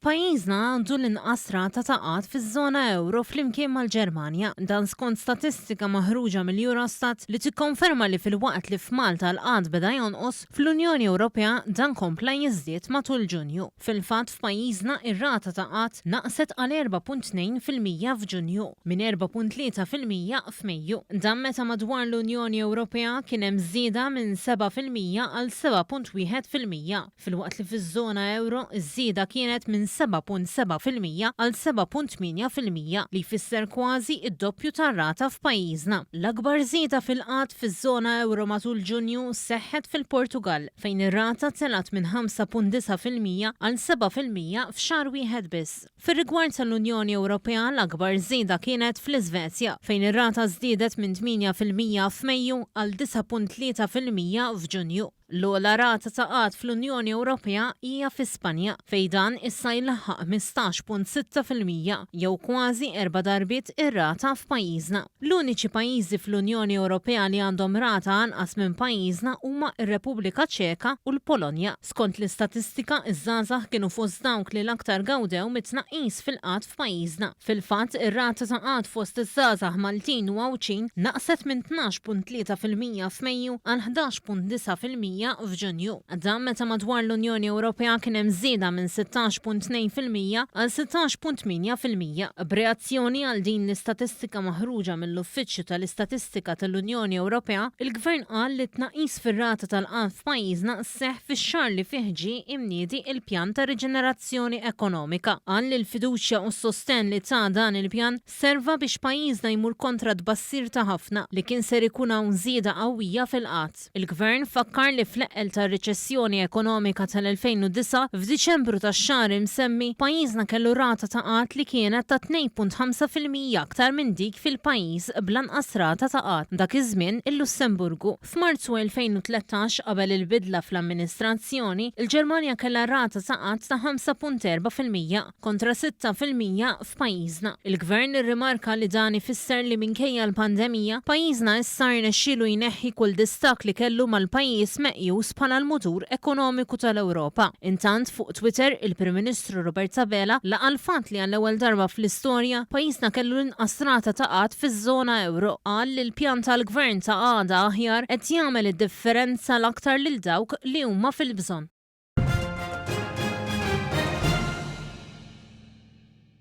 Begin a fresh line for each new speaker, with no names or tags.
Pajjiżna għandu l-inqas rata ta' qgħad fiż-żona ewro flimkien mal-Ġermanja. Dan skont statistika maħruġa mill-Eurostat li tikkonferma li filwaqt li f'Malta l-qgħad beda jonqos, fl-Unjoni Ewropea dan kompla jiżdied matul Ġunju. Fil-fatt f'pajjiżna ir-rata ta' qgħad naqset għal 4.2% f'Ġunju, minn 4.3% f'Mejju. Dan meta madwar l-Unjoni Ewropea kien hemm żieda minn 7% għal 7.1%. Filwaqt li fiż-żona ewro ż-żieda kienet minn 7.7% għal 7.8%, li jfisser kważi d-doppju tar-rata f'pajjiżna. L-akbar żieda fil-qgħad fiż-żona ewro matul Ġunju seħħet fil-Portugall, fejn ir-rata telgħet minn 5.9% għal 7% f'xahar wieħed biss. Fir-rigward tal-Unjoni Ewropea, l-akbar żieda kienet fl-Iżvezja, fejn ir-rata żdiedet minn 8% f'Mejju għal 9.3% f'Ġunju. L-ogħla rata ta' qgħad fl-Unjoni Ewropea hija fi Spanja, fejn dan issa jlaħħaq 15.6%, jew kważi erba' darbiet ir-rata f'pajjiżna. L-uniċi pajjiżi fl-Unjoni Ewropea li għandhom rata anqas minn pajjiżna huma r-Repubblika Ċeka u l-Polonja. Skont l-istatistika, iż-żgħażagħ kienu fost dawk li l-aktar gawdew mit-tnaqqis fil-qgħad f'pajjiżna. Fil-fatt, ir-rata ta' qgħad fost iż-żgħażagħ Maltin u Għawdxin naqset minn 12.3% f'Mejju għal 11.9% f'Ġunju. Dan meta madwar l-Unjoni Ewropea kien hemm żieda minn 16.2% għal 16.8%. B'reazzjoni għal din l-istatistika maħruġa mill-Uffiċċju tal-Istatistika tal-Unjoni Ewropea, il-Gvern qal li t-tnaqqis fir-rata tal-qgħad f'pajjiżna seħħ fix-xahar li fih ġie imniedi il-pjan ta' riġenerazzjoni ekonomika. Qal li l-fiduċja u s-sostenn li ta dan il-pjan serva biex pajjiżna jmur kontra t-tbassir ta' ħafna li kien ser ikun hawn żieda qawwija fil-qgħad. Il-Gvern fakkar li fl-eqqel tar-riċessjoni ekonomika tal-2009, f'Diċembru tax-xahar imsemmi, pajjiżna kellu rata ta' qgħad li kienet ta' 2.5% aktar minn dik fil-pajjiż bl-anqas rata ta' qgħad dak iż-żmien, il-Lussemburgu. F'Marzu 2013, qabel il-bidla fl-amministrazzjoni, il-Ġermanja kellha rata ta' qgħad ta' 5.4% kontra 6% f'pajjiżna. Il-Gvern irrimarka li dan ifisser li minkejja l-pandemija, pajjiżna issa rnexxielu jneħħi kull distakk li kellu mal-pajjiż meqjus bħala l-mutur ekonomiku tal-Ewropa. Intant, fuq Twitter, il-Prim Ministru Robert Abela laqa' l-fatt li għall-ewwel darba fl-istorja, pajjiżna kellu l-inqas rata ta' qgħad fiż-żona ewro. Qal li l-pjan tal-Gvern ta' għada aħjar qed jagħmel id-differenza l-aktar lil dawk li huma fil-bżonn.